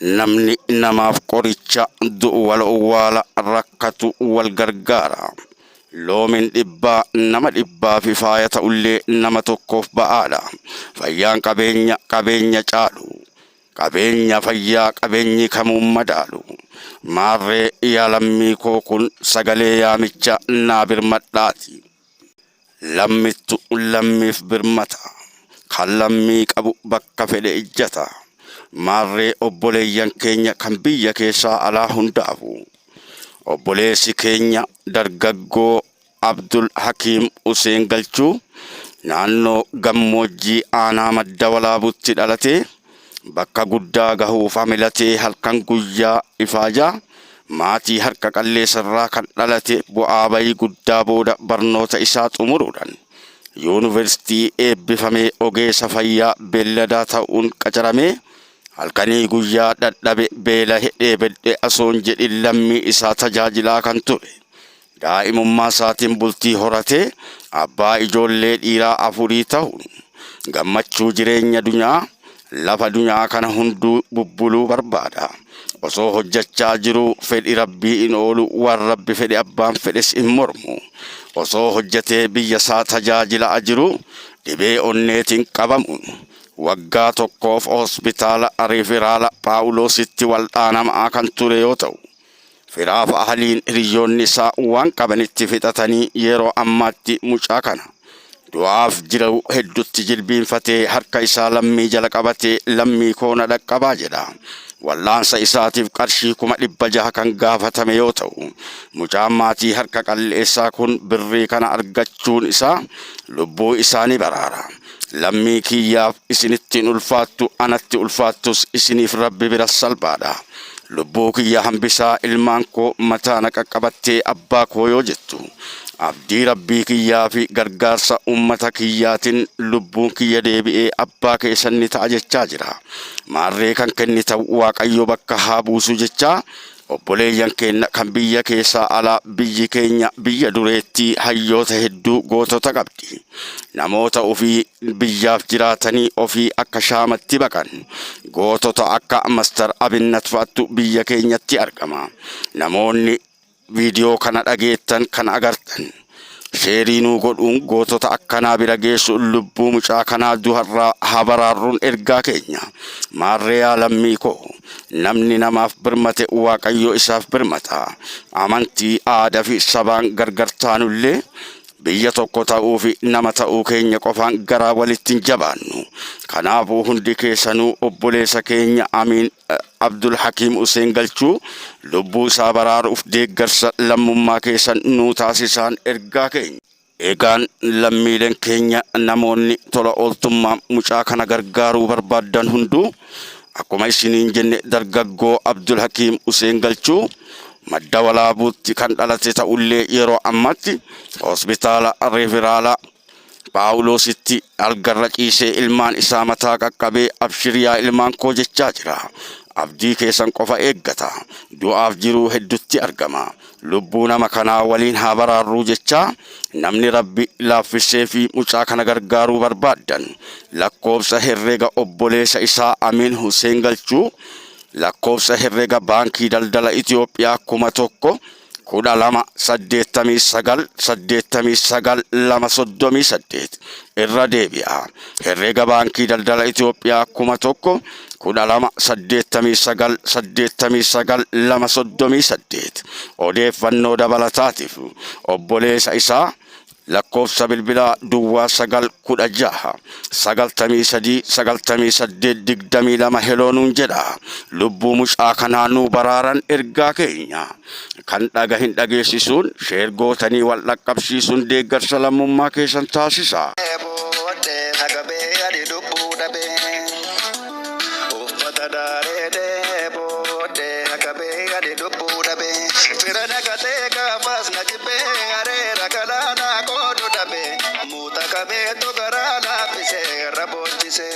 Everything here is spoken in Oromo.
Namni namaaf qoricha, du'u wal owwaala, rakkatu wal gargaara. Loomiin dhibbaa nama dhibbaafi faaya ta'ullee nama tokkoof ba'aadha. Fayyaan qabeenya qabeenya caalu. Qabeenya fayyaa qabeenyi kamuun madaalu. Maarree yaa lammii koo kun sagalee yaamicha naa birmadhaati. Lammittu lammiif birmata. Kan lammii qabu bakka fedhe ijjata. Maarree obboleeyyan keenya kan biyya keessaa alaa hundaafu. Obboleessi keenya dargaggoo Abdul Hakiim Huseen Galchuu naannoo gammoojjii aanaa Madda Walaabutti dhalatee bakka guddaa gahuuf hamilatee halkan guyyaa ifaajaa maatii harka qalleessarraa kan dhalate bu'aa bayii guddaa booda barnoota isaa xumuruudhaan yuunivarsiitii eebbifamee ogeessa fayyaa beelladaa ta'uun qacaramee halkanii guyyaa dadhabe beela'e dheebedhe asoon jedhin lammii isaa tajaajilaa kan ture. Daa'imummaa isaatiin bultii horatee abbaa ijoollee dhiiraa afurii ta'uun gammachuu jireenya dunyaa lafa dunyaa kana hunduu bubbuluu barbaada. Osoo hojjechaa jiruu fedhi rabbii in oolu, waan rabbi fedhe abbaan fedhes hin mormu. Osoo hojjetee biyya isaa tajaajilaa jiru dhibee onneetiin qabamuun waggaa tokkoof hospitaala Riiferaala Paawuloositti waldhaanamaa kan ture yoo ta'u, firaaf ahaliin hiriyoonni isaa waan qabanitti fixatanii yeroo ammaatti mucaa kana du'aaf jiru hedduutti jilbiinfatee harka isaa lammii jala qabatee lammii koona dhaqqabaa jedha. Wallaansa isaatiif qarshii 600,000 kan gaafatame yoo ta'u, mucaan maatii harka qalleessaa kun birrii kana argachuun isaa lubbuu isaa ni baraara. Lammii kiyyaaf isinittiin ulfaattu, anatti ulfaattus isiniif rabbi bira salphaadha. Lubbuu kiyya hambisaa, ilmaan koo mataa na qaqqabattee abbaa koo yoo jettu, abdii rabbii kiyyaa fi gargaarsa ummata kiyyaatiin lubbuun kiyya deebi'ee abbaa keessan ni ta'a jechaa jira. Maarree kan kennitan Waaqayyo bakka haa buusu jechaa, obboleeyyan keenya kan biyya keessaa alaa, biyyi keenya biyya dureettii hayyoota hedduu gootota qabdi. Namoota ofii biyyaaf jiraatanii ofii akka shaamatti baqan gootota akka Mastar Abinnat fa'attu biyya keenyatti argama. Namoonni viidiyoo kana dhageettan, kan agartan, share nuu godhuun gootota akkanaa bira geessu, lubbuu mucaa kanaa du'arraa haa baraarruun ergaa keenya. Maarree yaa lammii koo, namni namaaf birmate Waaqayyo isaaf birmata. Amantii, aadaa fi sabaan gargar taanullee biyya tokko ta'uu fi nama ta'uu keenya qofaan garaa walitti hin jabaannu. Kanaafuu hundi keessanuu obboleessa keenya Amiin Abdul Hakiim Huseen Galchuu lubbuu isaa baraaruuf deeggarsa lammummaa keessan nuu taasisaan ergaa keenya. Egaan lammiileen keenya namoonni tola ooltummaa mucaa kana gargaaruu barbaaddan hunduu, akkuma isiniin jenne, dargaggoo Abdul Hakiim Huseen Galchuu Madda Walaabuutti kan dhalate ta'ullee yeroo ammaatti hospitaala Riiferaala Paawuloositti algarra ciisee ilmaan isaa mataa qaqqabee abshiriyaa ilmaan koo jechaa jira. Abdii keessan qofa eeggata. Du'aaf jiruu hedduutti argama. Lubbuu nama kanaa waliin haa baraarruu jechaa, namni rabbi laaffisee fi mucaa kana gargaaruu barbaaddan lakkoofsa herrega obboleessa isaa Amiin Huseen Galchuu, lakkoofsa herrega Baankii Daldala Itoophiyaa 1,012 89 89 238. Irra deebi'a, herrega Baankii Daldala Itoophiyaa 1,012 89 89 238. Odeeffannoo dabalataatiif obboleessa isaa lakkoofsa bilbilaa 09 16 93 98 22 heloonuun jedha. Lubbuu mucaa kanaa nuu baraaran ergaa keenya. Kan dhaga hin dhageessisuun share gootanii wal dhaqqabsiisuun deeggarsa lammummaa keessan taasisa. Booddee nagabee adi lubbuu dhabee uffata daaree booddee nagabee adi lubbuu dhabee fira nagatee gaafas na jibbee areera galaanaa qoodu dhabee muuxa qabeetu garaa laaffisee irra boochisee.